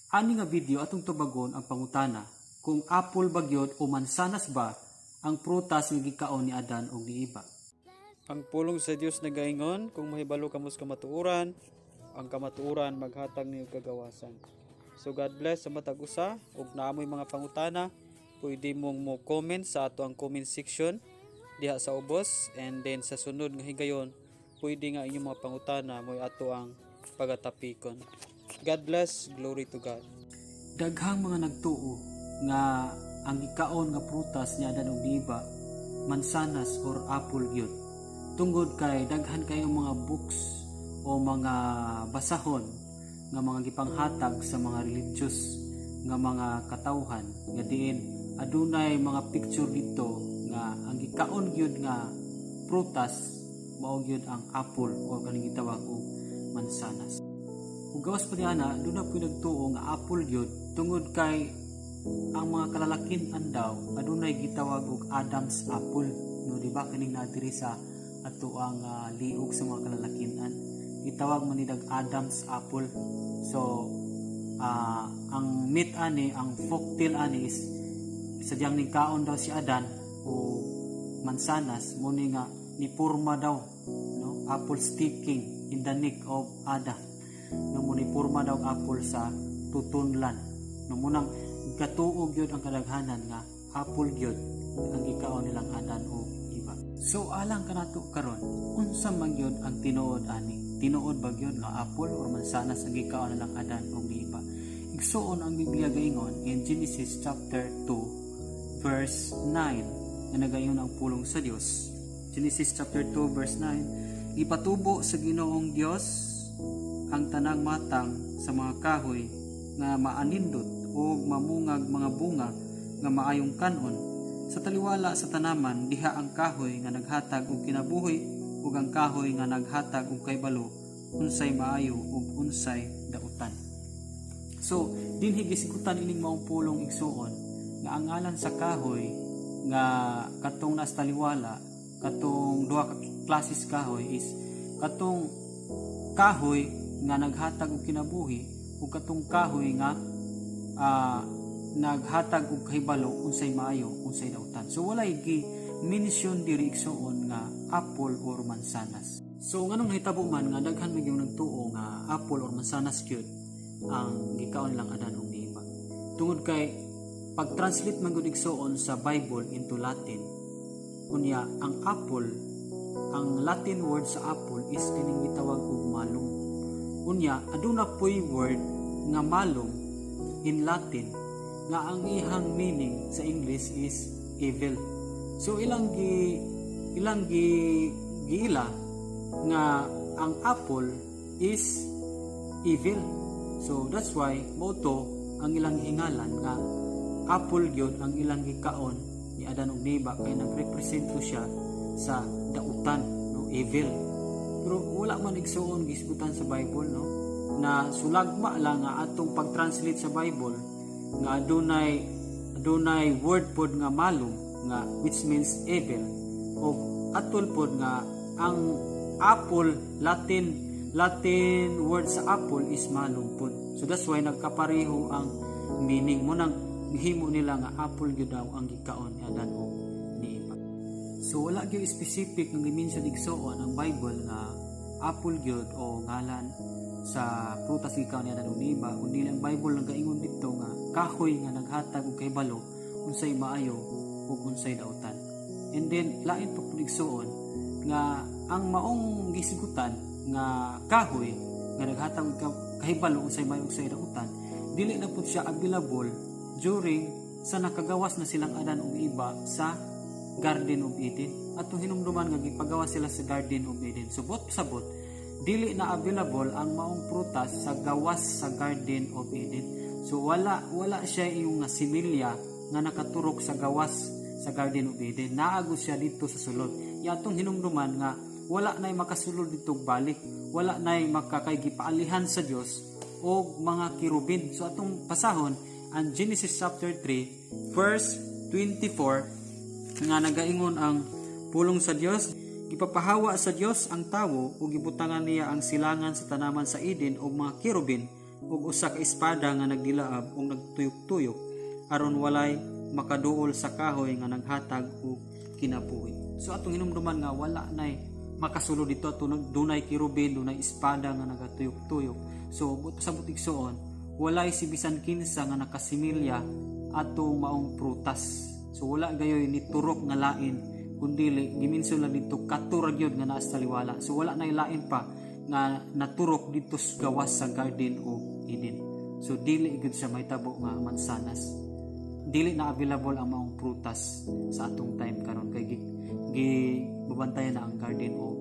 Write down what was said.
Ani nga video, atong tubagon ang pangutana kung apple ba gyud o mansanas ba ang prutas nga gikaon ni Adan ug ni Eva. Ang pulong sa Dios nagaingon, kung mahibalo kamo sa kamatuoran, ang kamatuoran maghatag ninyo kagawasan. So God bless sa matag usa. Ug naa moy mga pangutana, pwede mong mo comment sa ato ang comment section diha sa ubos, and then sa sunod nga higayon, pwede nga inyong mga pangutana mo'y ato ang pagatapikon. God bless, glory to God. Daghang mga nagtuo nga ang gikaon nga prutas ni Adan ug ni Eva mansanas or apple gyud. Tungod kay daghan kayo mga books o mga basahon nga mga gipanghatag sa mga religious nga mga katawhan nga diin adunay mga picture dito nga ang gikaon gyud nga prutas mao gyud ang apple o kaning gitawag og mansanas. Ug gawas pa niana, duna po'y nagtuo nga apple gyud tungod kay ang mga kalalakin daw adunay gitawag og Adam's apple, no? Di ba kaning naa diri sa ato ang liog sa mga kalalakinan, gitawag man nilag Adam's apple? So ang myth ani, ang folktale ani is sadyang nikaon daw si Adan o mansanas, mo ni nga ni purma daw, no, apple sticking in the neck of Adam, no? Mo ni purma daw ang apple sa tutunlan, no? Munang gatuo gyud ang kadaghanan nga apple gyud ang gikaon nilang Adan o Eva. So alang kanato karon, unsa man gyud ang tinuod ani? Tinuod ba gyud nga apple or mansanas ang gikaon nilang Adan o Eva? Igsuon, ang Biblia gaingon in Genesis chapter 2 verse 9 nga nagaingon ang pulong sa Dios. Genesis chapter 2 verse 9: "Gipatubo sa Ginoong Dios ang tanang matang sa mga kahoy nga maanindot ug mamungag mga bunga nga maayong kanon sa taliwala sa tanaman, diha ang kahoy nga naghatag og kinabuhi ug ang kahoy nga naghatag og kahibalo unsay maayo ug unsay dautan." So, dinhi gisgutan ining maong pulong, igsuon, nga ang ngalan sa kahoy nga katong nasa taliwala, katong duha ka klases kahoy is katong kahoy nga naghatag og kinabuhi ug katong kahoy nga naghatag og kahibalo unsay maayo, unsay dautan. So walay gi mention diri, igsuon, nga apple or mansanas. So nganong nahitabo man nga daghan man gyud nagtuo nga apple or mansanas gyud ang gikaon lang Adan ug ni Eva? Tungod kay pag-translate man gud, igsuon, sa Bible into Latin, unya ang apple, ang Latin word sa apple is kining gitawag og malum. Unya aduna poy word nga malum in Latin nga ang ihang meaning sa English is evil. So ilang gi giila nga ang apple is evil. So that's why mao to ang ilang hingalan nga apple gyud ang ilang gikaon ni Adan ug ni Eva kay nagrepresento siya sa dautan, no, evil. Pero wala man, igsuon, gisgutan sa Bible, no, na sulagma lang nga atong pag-translate sa Bible nga adunay word pod nga malum nga which means evil, o atol pod nga ang apple, Latin word sa apple is malum pod. So that's why nagkapareho ang meaning mo nang gihimo nila nga apple gyud daw ang gikaon ni Adan ug ni Eva. So wala gyud specific nga gimension, igsuon, ang Bible nga apple gyud o ngalan sa prutas gikaon ni Adan ug ni Eva, kundi ang Bible nagaingon dito nga kahoy nga naghatag og kahibalo unsay maayo ug unsay dautan. And then lain pa pud, igsuon, nga ang maong gisgutan nga kahoy nga naghatag og kahibalo unsay maayo ug unsay dautan, dili na pud siya available during sa nakagawas na silang Adan ug Eva sa Garden of Eden. Atong hinumduman nga gipagawas sila sa Garden of Eden. So buot sabot, dili na available ang maong prutas sa gawas sa Garden of Eden. So wala siya yung nga similya nga nakaturok sa gawas sa Garden of Eden. Naa gyud siya dito sa sulod. Ya atong hinumduman nga wala na'y makasulod dito balik. Wala na'y makakay gipaalihan sa Dios og mga kerubin. So atong pasahon ang Genesis chapter 3 verse 24 nga nagaingon ang pulong sa Dios: "Gipapahawa sa Dios ang tawo ug gibutangan niya ang silangan sa tanaman sa Eden og mga kerubin Ug usa ka espada nga nagdilaab ug nagtuyok-tuyok aron walay makaduol sa kahoy nga naghatag og kinabuhi. So atong hinumduman nga wala nay makasulod dito ato dunay kerubin, dunay espada nga nagatuyok-tuyok. So buot pasabot, igsoon, walay si bisan kinsa nga nakasimilya atong maong prutas. So wala gayoy ni turok nga lain kundili giminson lang dito kato ra gyud nga naa sa taliwala. So wala nay lain pa nga naturok dito sa gawas sa Garden of Eden. So dili gyud siya mahitabo nga mansanas. Dili na available ang maong prutas sa atong time karon kay gi, gi babantayan na ang Garden of